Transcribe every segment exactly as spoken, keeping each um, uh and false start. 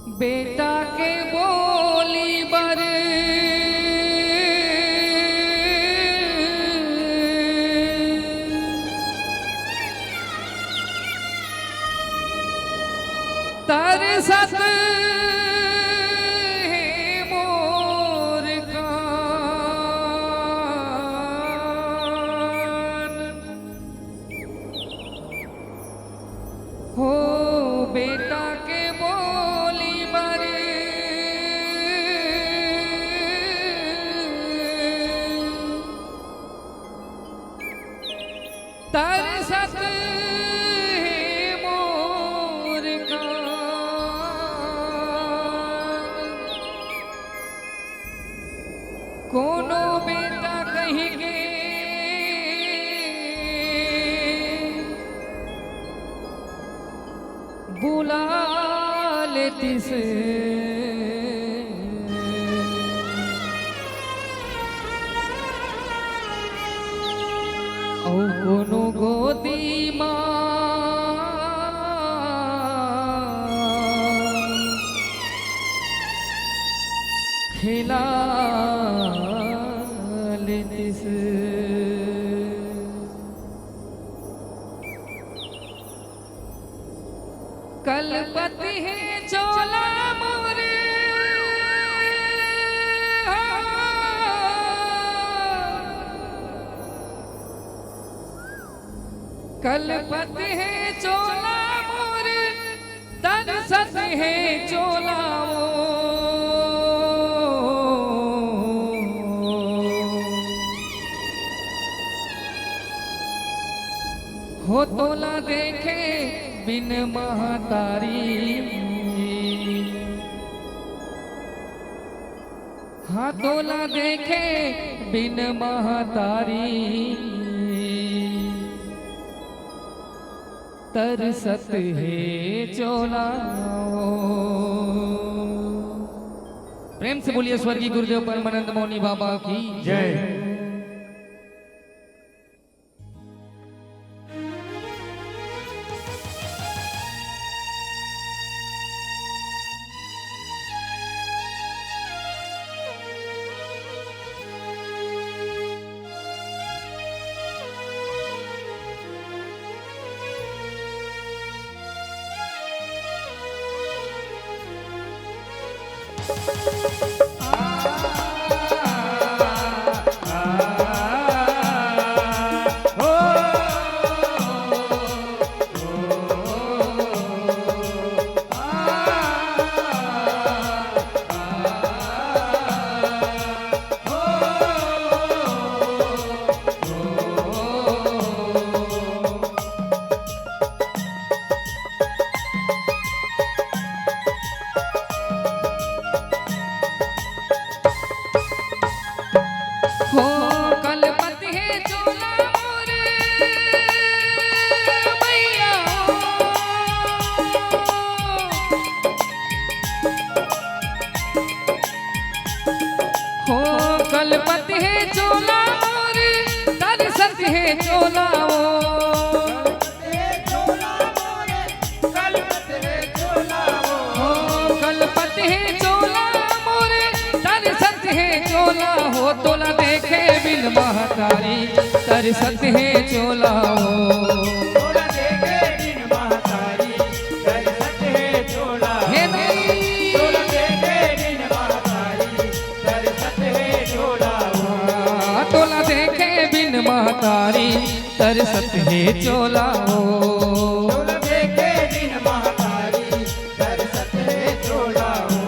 बेटा के बोली बर तरसत हे मोर कान। हो बेटा के बोली बर तरसत हे मोर कान। कोनो बेटा कहिके बुला लेतिस। अउ कोनो गोदी मा खेला लेतिस। कलपत हे चोला मोर, कलपत हे चोला मोर, तरसत हे चोला वो। हो तोला देखे बिन महतारी, हाँ तोला देखे बिन महतारी, तरसत हे चोला वो। प्रेम से बोलिए स्वर्गीय गुरुदेव परमानंद मौनी बाबा की जय। हो कलपत हे चोला मोर भैया हो, कलपत हे चोला मोर, तरसत हे चोला वो। हो, कलपत हे चोला मोर, तरसत हे चोला हो। तोला देखे बिन महतारी, तरसत हे चोला वो। तोला देखे बिन महतारी, तरसत हे चोला। हे नहीं। तोला देखे बिन महतारी, तरसत हे चोला वो। हाँ, तोला देखे बिन महतारी, तरसत हे चोला वो। तोला देखे बिन महतारी, तरसत हे चोला वो।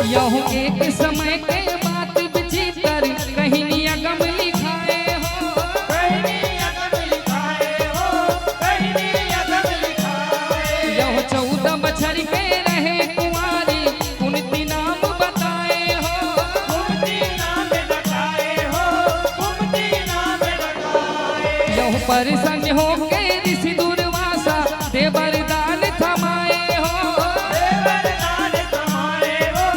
यहू एक समय के बात बिचितर, कहिनी अगम लिखाए हो। कहिनी अगम लिखाए हो, कहिनी अगम लिखाए। यहू चौदह बछर प्रसन्न होके ऋषि दुर्वासा दे वरदान थमाए हो। दे वरदान थमाए हो,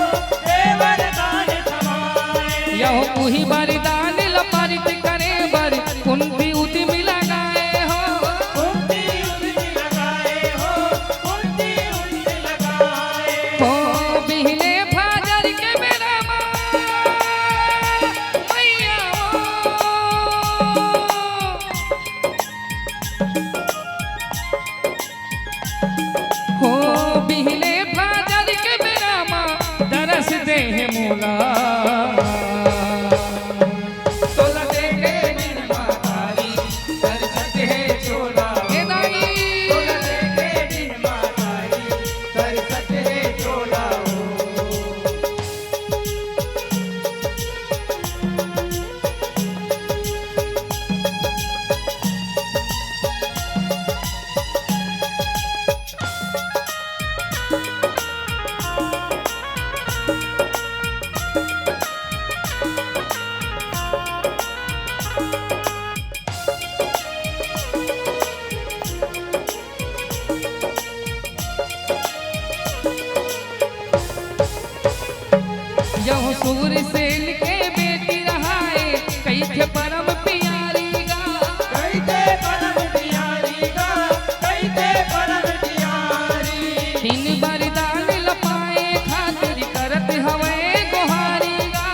दे वरदान थमाए। यहो उही वरदान ल पारित करे बर कुंती उद्यम लगाए हो। कुंती उद्यम लगाए हो, कुंती उद्यम लगाए। हो बिहने फाजर के बेरा मा मैया हो। हो बिहने फाजर के बेरा मा दरस दे हे मोला। तोला देखे बिन महतारी तरसत हे चोला। ए दाई। तोला देखे बिन महतारी तरसत हे चोला। यहू सूरसेन के बेटी रहाए, कहिथे परम पियारी गा। कहिथे परम पियारी गा, कहिथे परम पियारी। तीन वरदान ल पाए खातिर करत हवय गोहारी गा।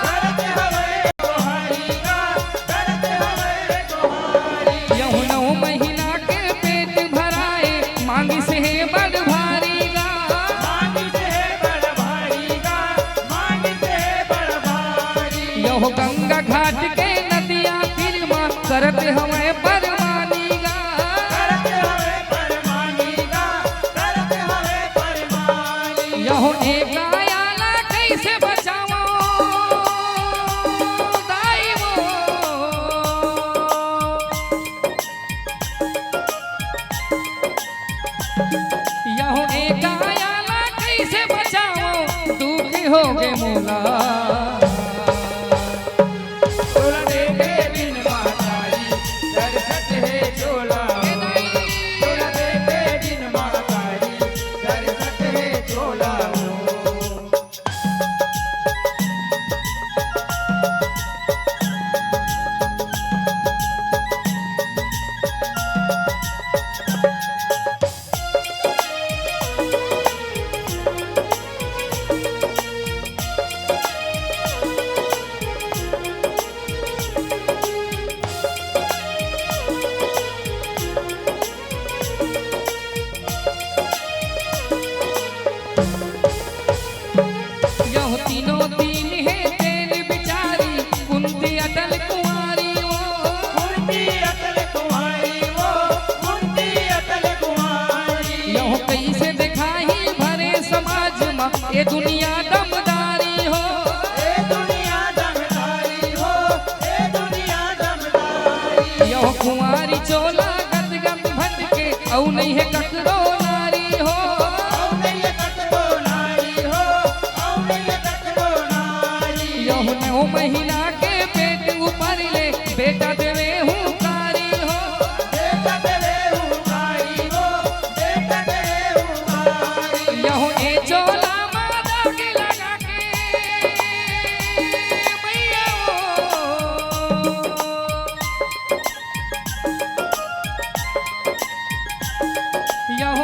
करत हवय गोहारी गा, करत हवय गोहारी। यहू नौ महीना के पेट भराए, मांगिस हे बड़ भारी गा। मांगिस हे बड़ भारी गा, मांगिस हे बड़ भारी। यहो गंगा घाट के नदिया तीर मा करत हवय परमानी गा। करत हवय परमानी गा, करत हवय परमानी। यहो ए काया ला कइसे बचावं दाई वो। यहो ए काया ला कइसे बचावं, दुख होगे मोला। तोला देखे बिन महतारी तरसत हे चोला। तोला देखे बिन महतारी तरसत हे चोला। यहू तीनों दीन हे तेन बिचारी, कुंती अटल कुंवारी वो। कुंती अटल कुंवारी वो, कुंती अटल कुंवारी। यहू कइसे देखाही भरे समाज मा, ए दुनिया दमदारी हो। ए दुनिया दमदारी हो, ए दुनिया दमदारी। यहू कुंवारी चोला गदगन भटके, अउ नइ हे ककरो नारी हो। अउ नइ हे ककरो नारी हो, अउ नइ हे ककरो नारी। यहू नौ महीना के पेट ऊपर ले बेटा देवे हूँ कारी हो। बेटा देवे हूँ कारी हो, बेटा देवे हूँ कारी। यहू ए चोला मा दाग लगा के मैया हो। यहू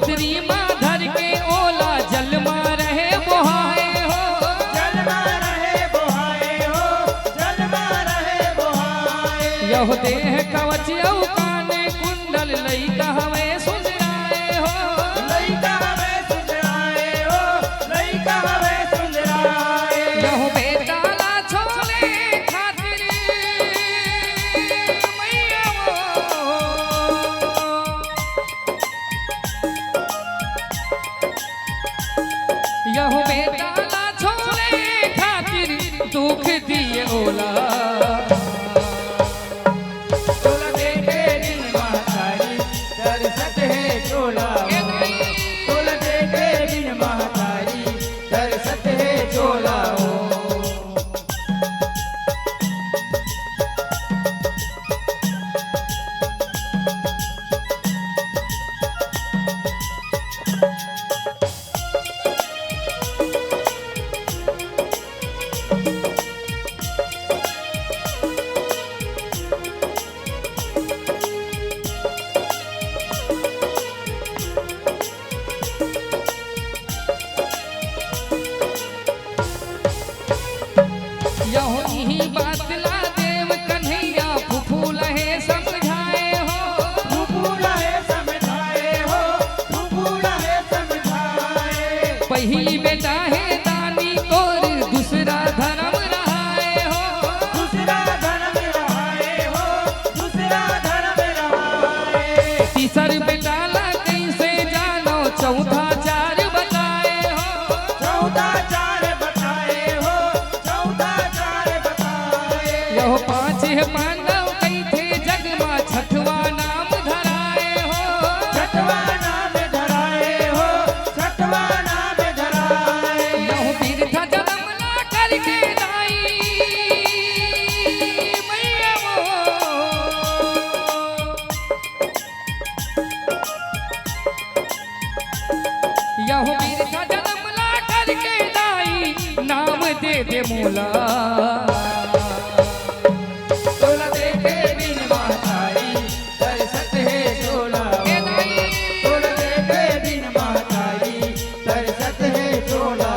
पतरी मा धर के ओला जल मा रहे बोहाए हो। जल मा रहे बोहाए हो, जल मा रहे बोहाए। यहो देह कवच अउ कान कुंडल लइका हवे सुंदराए हो। लइका हवे सुंदराए हो, लइका हवे सुंदराए। यहो बेटा ला छोले खातिर मैया वो। यहो बेटा ला छोले खातिर दुख दिए ओला। तोला देखे बिन महतारी तरसत हे चोला। तोला देखे बिन महतारी तरसत हे चोला। यहो इही बात ला देव कन्हैया फुफू लहे समझाए हो। फुफू लहे समझाए हो, फुफू लहे समझाए। पहिली बेटा हे दानी तोर दूसरा धर्म रहाए हो। दूसरा धर्म रहाए हो, दूसरा धर्म रहाए। तीसर बेटा ला कइसे जानो चौथा चार बताए हो। चौथा चार बताए हो, चौथा चार बताए। यहो पांच हे पांडव कहिथे जग मा छठवा नाम धराए हो। छठवा नाम धराए हो, छठवा नाम धराए। यहो बिरथा जनम ला करके दाई मैया वो। यहो बिरथा जनम ला करके दाई नाम दे दे मोला। तोला देखे बिन महतारी तरसत हे चोला। ए दाई। तोला देखे बिन महतारी तरसत हे चोला।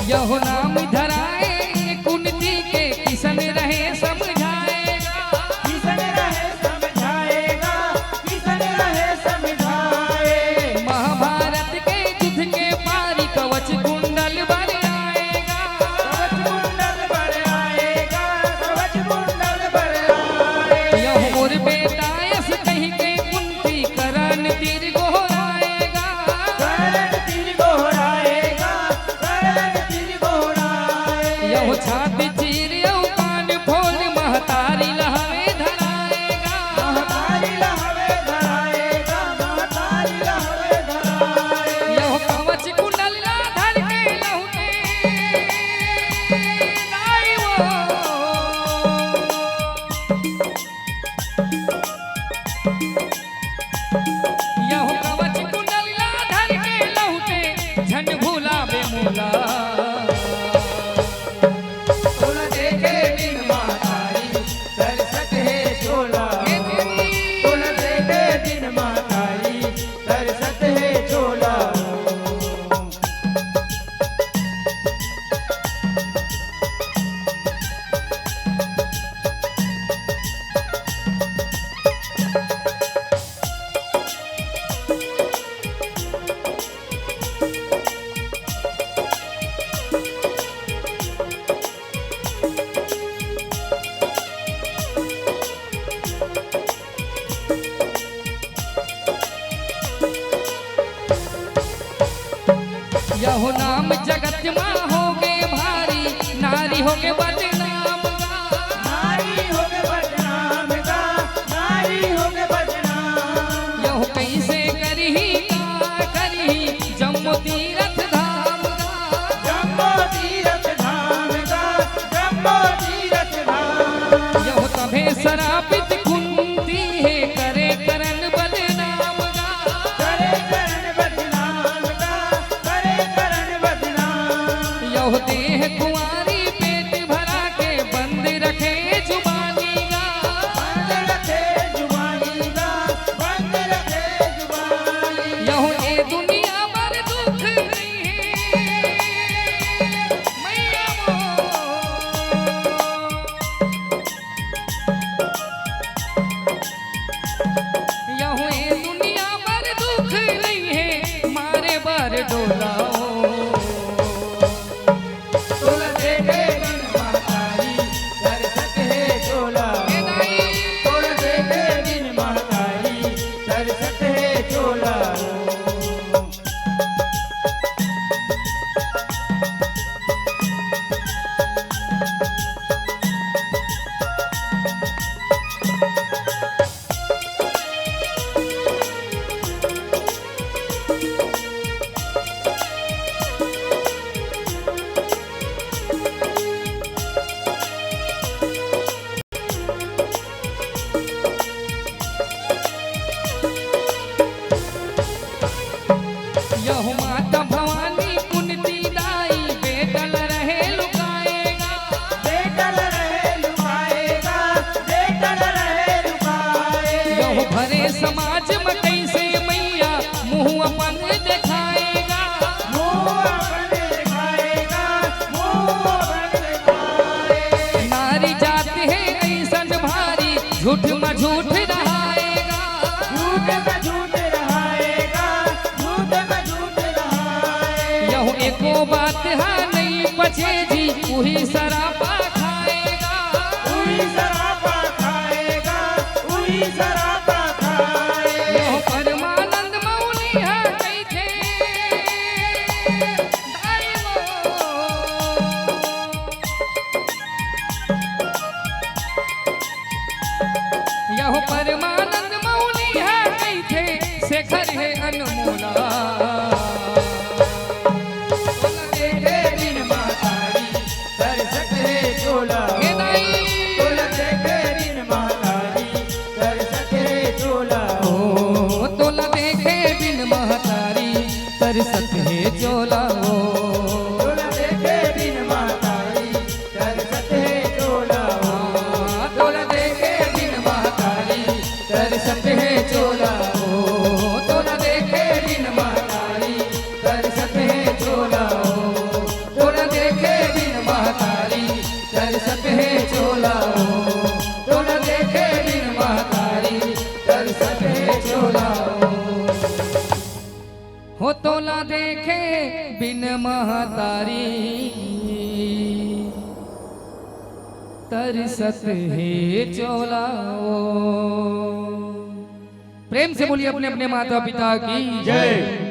यहो नाम धराए कुंती के किसन रहे समझाएगा। किसन रहे समझाएगा, किसन रहे समझाए। महाभारत के युद्ध के पारी कवच कुंडल बर आएगा। कवच कुंडल बर आएगा, कवच कुंडल बर आए। यहो मोर बेटा अस कहि के कुंती करन तीर गोहराएगा। करन तीर गोहराएगा, करन तीर गोहराए। यहो छाती चीर अउ कान फोड़ महतारी ला हवे धराएगा। महतारी ला हवे धराएगा, महतारी ला हवे धराए। यहो कवच कुंडल ला धर के लहुटे दाई वो। यहो कवच कुंडल ला धर के लहुटे, झन भुलावे मोला। तोला देखे बिन महतारी तरसत हे चोला। हे देवी। तोला देखे बिन महतारी तरसत हे चोला। यहो नाम जगत मा होगे भारी, नारी होगे बदनाम गा। नारी होगे बदनाम गा, नारी होगे बदनाम। यहो कइसे करही पित कुंती हे करे करन बदनाम गा। करे करन बदनाम गा, करे करन बदनाम। यहो देह कुंवारी पेट भरा के बंद रखे जुबानी गा। बंद रखे जुबानी गा, बंद रखे जुबानी। यहो ए दुनिया बर दुख नइ हे, मैया मोर। यहू ए दुनिया बर दुख नइ हे, मारे बर डोला ओ। तोला देखे बिन महतारी तरसत हे चोला। ए दाई। तोला देखे बिन महतारी तरसत हे चोला। यहू माता भवानी कुंती दाई बेटा ल रहे लुकाएगा। बेटा ल रहे लुकाएगा, बेटा ल रहे लुकाएगा। यहू भरे समाज म कइसे मैया मुंह अपन देखाएगा। मुंह अपन देखाएगा, मुंह अपन देखाएगा। नारी जात हे अइसन भारी, झूठ म झूठ रहाएगा। झूठ म झूठ रहाएगा, झूठ म झूठ रहाएगा। यहू एको बात ह नइ पचे जी, उही सरापा खाएगा। उही सरापा खाएगा, उही सरापा खाएगा। यहू परमानंद मौली ह कहिथे, दाई मोर। यहू परमानंद मौली ह कहिथे, शेखर हे अनमोला। तोला देखे बिन महतारी तरसत हे चोला। ए दाई। तोला देखे बिन महतारी तरसत हे चोला। ओ, तोला देखे बिन महतारी तरसत हे चोला ओ। तोला देखे बिन महतारी तरसत हे चोला ओ। तोला देखे बिन महतारी तरसत हे चोला ओ। तोला देखे बिन महतारी तरसत हे चोला ओ। तोला देखे बिन महतारी तरसत हे चोला ओ। तोला देखे बिन महतारी तरसत हे चोला ओ। हो तोला देखे बिन महतारी तरसत हे चोला ओ। प्रेम से बोलिए अपने अपने माता पिता की जय।